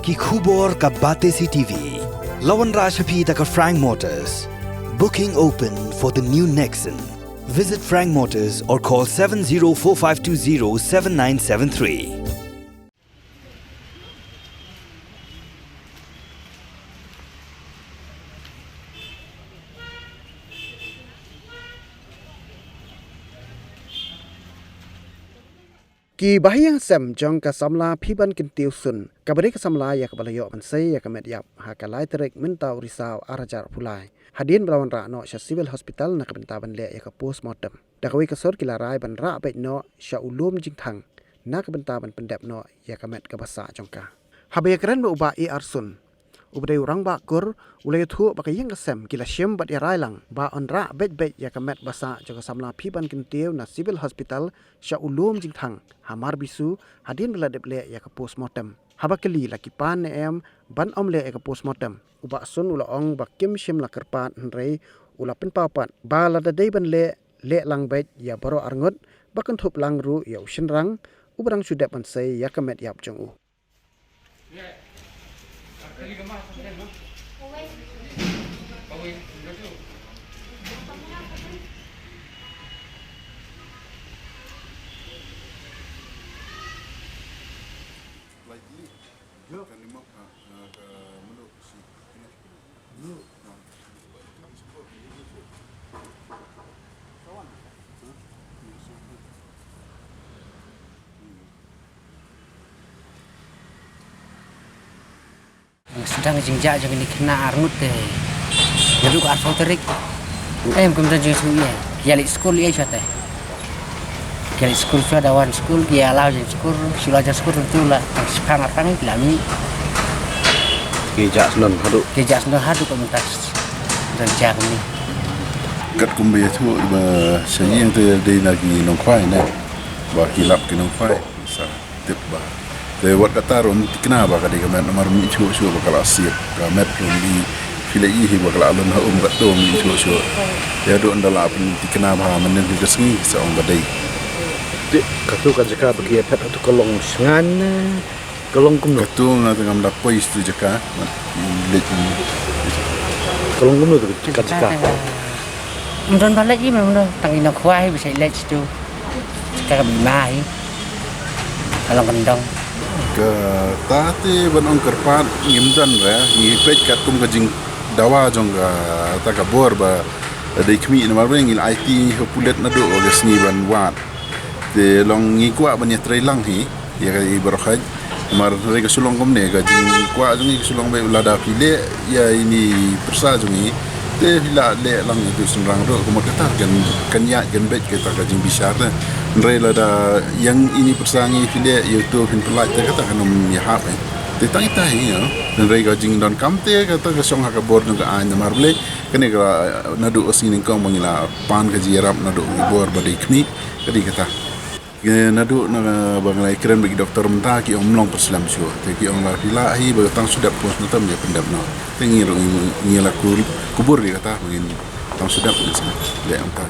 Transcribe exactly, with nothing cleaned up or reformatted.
Ki khubor ka Batesi T V. La wanrah sha phi da ka Frank Motors. Booking open for the new Nexon. Visit Frank Motors or call seven zero four five two zero seven nine seven three. Ki bahaïing sem jong ka samla Phiban Kyntiew Sun, kaba dei ka samla ïa kaba la ïoh ban sei ïa ka met ïap ha ka lai tarik mynta u Risaw ar hajar arphew lai, hadien ba la wanrah noh sha Civil Hospital na ka bynta ban leh ïa ka postmortem. Da kawei ka sur ki la rai ban rah beit noh sha u lum jingthang na ka bynta ban pyndep noh ïa ka met kaba sah jong ka. Haba ïakren bad u Bah A R Sun, uba dei u rangbah kur, u la ïathuh ba ka ïing ka sem ki la shim bad ïarai lang ba yn rah beit beit ïa ka met ba sah jong ka samla Phiban Kyntiew na Civil Hospital sha u lum jingthang ha Marbisu, hadien ba la dep leh ïa ka postmortem. Haba kylli la ki pan ne em ban ym leh ïa ka postmortem, u Bah Sun u la ong ba kim shym la kyrpad, hynrei u la pynpaw pat ba lada dei ban leh, leh lang beit ïa baroh arngut, ba kynthup lang ruh ïa u shynrang uba dang shu dep ban sei ïa ka met ïap jong u. Sdang jingjia jong kine ki khynnah arngut te naduh ka arphew tarik. Em, kum don jingsngew ïa ki ïa leit skul ïa shuwa te. Ki ïa leit skul shuwa, da wan skul ki ïa la jong skul, shu la jong skul, tentu la tang shiphang arphang ki la mih. Ki jah shnong haduh, ki jah shnong haduh ka mynta. Don jia kumne. Katkum ba ïathuh ba sha ïing te dei na ki nongkhwai ne, ba ki lap ki nongkhwai. Sa tip ba, te wat kata ruh ym thikna ba ka dei ka met, namar ym ïohi shuh shuh ba ka la siat ka met, ruh ym phi la ïohi hi ba ka la lun ha um katto, ym ïohi shuh shuh. Ïa, haduh ynda la pynthikna bha mynnin ka sngi sa ong ba dei. Te kato ka jaka ba ki ïa phet, kato ka long shngaiñ ne ka long kumno? Kato nga te ngam da poi sha tu jaka. Leit. Ka long kumno tu ka jaka? Ym don ba leit hi, mynno tang i nongkhwai ba sa leit sha tu. Ka ka bima hi. Ka long kyndong. Kata te ban ong kyrpad ngim don re, ngi peit katkum ka jingdawa jong kata ka bor ba dei khmih, namar ba ngi la aiti ha pulit naduh ka sngi ban wad. Te long ngi kwah ban ïatrei lang hi ïa ka i baroh hi. Namar hynrei ka shu long kumne ka jingkwah jong ngi, ka shu long ba lada phi leh ïa ine i pyrsa jong ngi, te phi lah leh lang ïa u shynrang ruh, ka mut kata kan, kan ïaid kan beit kata ka jingbishar te. Hynrei lada ïa ine i pyrsa ngi phi leh ïa uto phin pyllait te kata kan ym ïahap eh. Te tang ita hi, ïa. Hynrei ka jingdonkam te kata ka shong ha ka bor jong ka aiñ, namar balei kane ka naduh ka sngi nyngkong ba ngi la pan ka jingïarap naduh ki bor ba dei khmih, ka dei kata. Ki naduh na ba nga la ïakren bad ki doktor mynta ki ong ym long pyrslem shuh. Te ki ong la phi lah hi ba tang shu dep postmortem ïa pyndep noh. Te ngi ruh ngi, ngi la kur, kubur ïa kata ba ngin tang shu dep ngin sa leh ong ta.